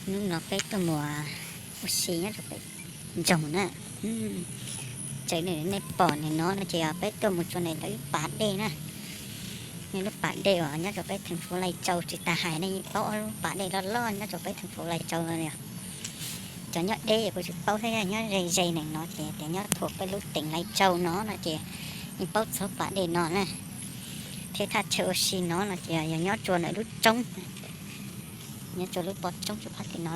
Hnub no peb tuaj mus ua si nyob rau pem nroog na. Tseem nej pom ntawm no no ces peb tuaj mus txog ntawm lub pas dej na. Nej lub pas dej uas nyob rau peb theem fuv Lais Tsau tsis tas hais nej yeej paub ob lub pas dej loj loj nyob rau peb theem fuv Lais Tsau no. Cov nyob deb kuv tsis paub thiab, nyob ze ze ntawm no ces tias nyob thuam peb lub teem Lais Tsau no no ces yeej paub txog pas dej no na. Thiab thaj chaw ua si no no ces yog nyob rua ntawm lub roob, nyob rua lub pob roob rua phab tim no.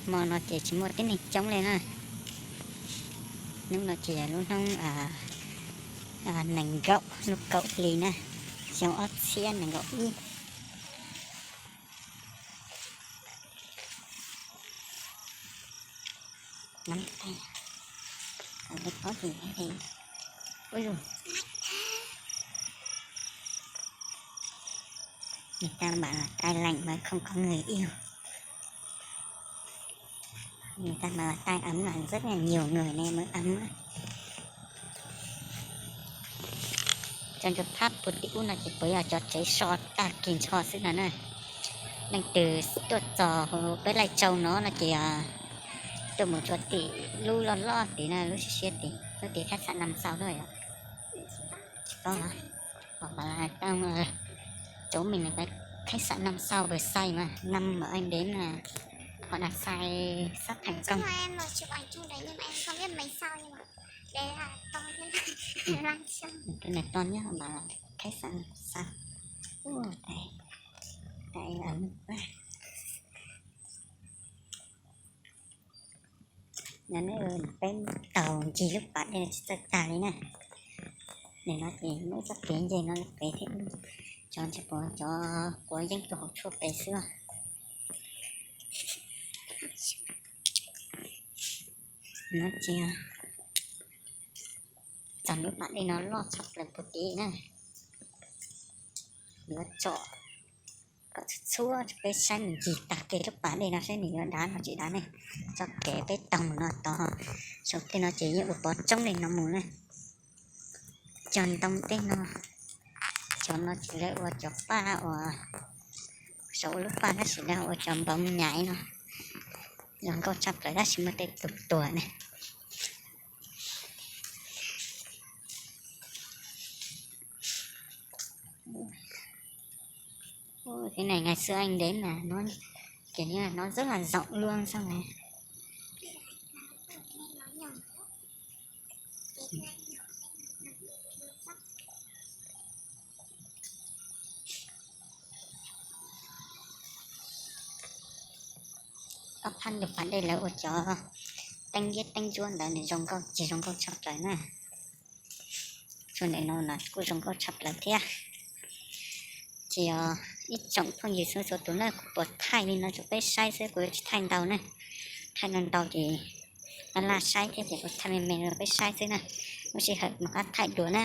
Hmo no ces tsis muaj tib neeg coob li na. Hnub no ces yog lub hnub nees nkaum lub kaum hli na, xyoo ob txhiab nees nkaum ib. Nắm tay. Ở đây có gì thế thì ui dồi. Người ta bảo là tay lạnh mà không có người yêu. Người ta bảo là tay ấm là rất là nhiều người nên mới ấm á. Cov ntu phab puag tim ub no ces puav yog cov tsev so tag kis nrho xwb no na. Leej twg tuaj txog peb Laij Tsau no no ces tuaj mus rua tim lub loj loj tid na, lub siab siab tid, lub tid khaib xam Nam Xau lawm yom. Tsis paub hov, hov pas tau cov me khaib xam Nam Xau pes xais mas năm mà anh đến là họ đặt sai sắp thành công. Cái này to nhất mà là khách sạn Nam Xau. Ui, tại, tại ấm quá. Nyob peb taug ncig lub pas dej no tsis txawj tag li na. Nim no ces muaj ib txoj kev ncig no pem thiab, cov ntsis puas cov puav yeeb rau hauv tshuaj pem xwb. No ces txog lub pas dej no loj tshaj plaws puag tim na. Yuav tsom kom txhua txhua rau peb saib mus ncig tag kev lub pas dej no saib nws yuav dav los tsis dav ne. Txoj kev peb taug mus no tod, saum tej no ces yeej ua pov tsoob li no mus na. Cog ntoo tej no, cov no ces lawv ua cov paj uas saum ua lub paj tab sis lawv ua cov npau nyaiv no. Zoo nkauj tshaj plaws tab sis muaj tej tus tuag ne. Cái này ngày xưa anh đến là nó kiểu như là nó rất là rộng luôn, xong rồi ob phab ntug pas dej lawv ua cov teeb yiab teeb ntsuab ntawd nws zoo nkauj, tsis zoo nkauj tshaj plaws na. Txog ntawm no los kuj zoo nkauj tshaj plaws thiab. Ces yog ib tsoom phooj ywg txhua txhua tus na, kuv puas thaij li no rau peb saib xwb, kuv yuav tsis thaij ntau na. Thaij ntau ntau ces laj laj saib thiab ces kuv thaij me me rau peb saib xwb na. Lub sij hawm mam rov qab thaij dua na.